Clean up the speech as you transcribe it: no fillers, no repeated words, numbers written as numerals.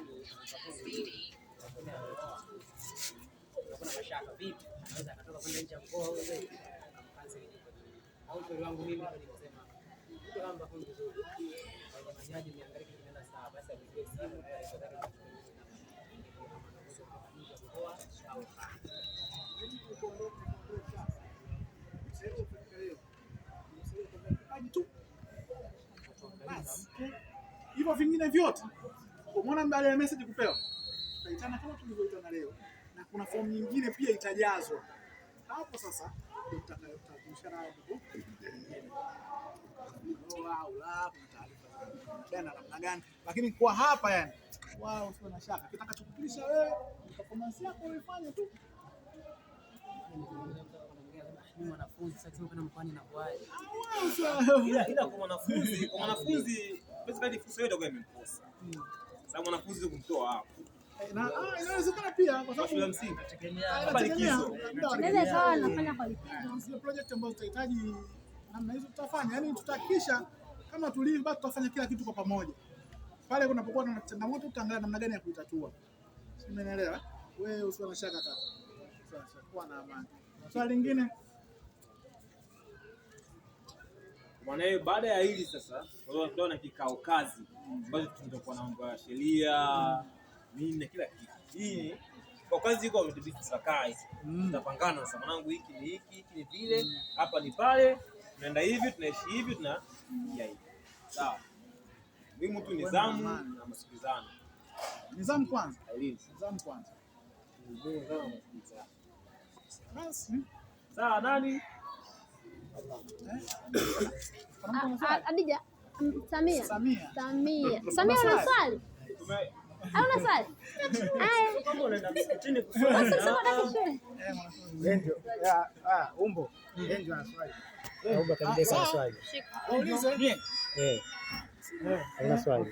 Mkoani anaperform vizuri, lakini ameoa. Kuna mashaka vipi? Anaweza akatoka kwenda nje ya mkoa au zaidi akamcancel yuko. Au ushauri wangu mimi ni kusema mtu kama perform vizuri, kwenye majaji niangalie kitu kinaenda sawa, basi apigie simu taarifa zake zichukuliwe kama anaruhusu kutoka nje ya mkoa au hapana. Kipaji tu basi, hivyo vingine vyote umeona, baada ya message kupewa, tutaitana kama tulivyoitana leo, na kuna fomu nyingine pia itajazwa hapo. Sasa ndio tutakayokumbushana hapo au la, kuna taarifa za gani na namna gani, lakini kwa hapa yani wao usiwe na shaka, kitakachokupitisha wewe ni performance yako uifanye tu. Mimi mwanafunzi sasa kwenda mkoani inakuwaje? Ila kwa mwanafunzi basically fursa hiyo itakuwa imemkosa. Sababu mwanafunzi kumtoa hapo. Na inawezekana pia kwa sababu shule ya msingi Ah, hapa inategemea. likizo. Muda wa Inaweza ikawa anafanya kwa likizo. Zile project ambazo tutahitaji namna hizo tutafanya, yaani tutahakikisha kama tulivyo, basi tutafanya kila kitu kwa pamoja. Pale kunapokuwa na changamoto, tutaangalia namna gani ya kuitatua. Si umenielewa? Wewe usiwe na shaka kaka, usiwe na shaka, kuwa na amani. Swali lingine? Maana hiyo baada ya hili sasa tutakuwa na kikao kazi ambacho tutakuwa na mambo ya sheria nini na kila kitu. Hii kwa kazi iko wametubidi tutakaa hizi. Tutapangana sasa, mwanangu, hiki ni hiki, hiki ni vile, hapa ni pale, tunaenda hivi, tunaishi hivi, tuna ya hivi. Sawa. Muhimu tu nidhamu na masikilizano. Nidhamu kwanza, Aileen. nidhamu kwanza. Nidhamu na masikilizano. Basi. Sawa, nani? Eh? Kuna mtu ana swali? Adija, Samia. Samia. Samia. Samia, una swali? Tume Hauna swali? Aya. Kama unaenda msikitini kuswali. Basi sema unataka shule. Eh, mwanafunzi. Enjo, ya, umbo. Enjo ana swali. Umbo kabisa ana swali. Waulize. Eh. Ana swali.